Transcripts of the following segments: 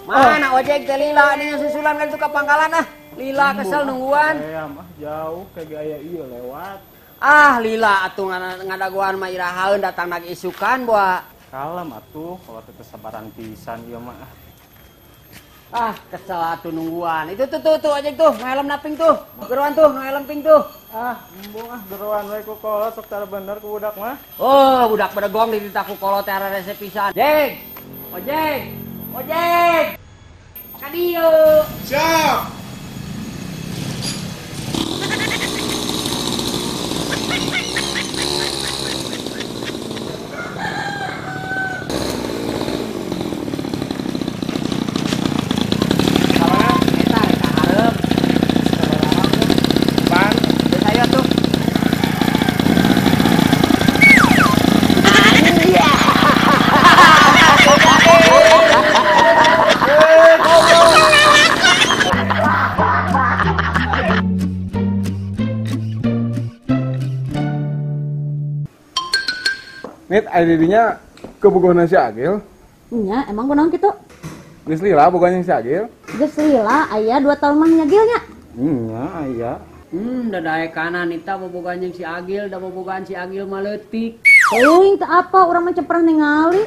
Mana ojek teh lila nih susulan kan tuh ka pangkalan ah. Lila kesel nungguan. Hayam ah jauh kayak gaya ieu lewat. Ah lila atuh ngadagoan mah irahaeun datang lagi isukan boa. Kalem atuh kalau teu sabaran pisan ieu mah. Ah kesel atuh nungguan. Itu tuh tuh tuh ojek tuh, nu helm naping tuh. Geroan tuh, nu helm pink tuh. Ah, embung ah geroan we ku kolot sok tara bener ku budak mah. Oh, budak bedegong dititah ku kolot teh ararese pisan. Jek. Ojek. Ojek. Ka dieu. Siap. Nit, ID-nya kebogohan si Agil. Nya, emang kunaon kitu? Geus lila bogohan si Agil. Geus lila, aya 2 tahun mah nyagilnya. Nya, aya. Dadaekanan nita bobogohan jeung si Agil, da bobogohan si Agil mah leutik. Teuing teu apa, urang mah ceprah ningali.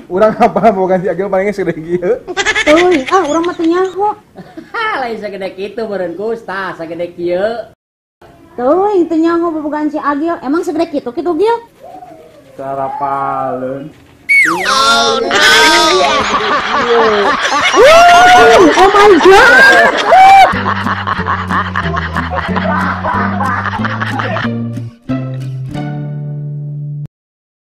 Urang apa bobogohan si Agil palingnya segede kieu. Teuing, ah urang mah teu nyaho. Lain segede kitu meureun Kus, tah segede kieu. Teuing teu nyaho bobogohan si Agil, emang segede kitu kitu Gil? Cara paleun. Oh, no. Oh my God.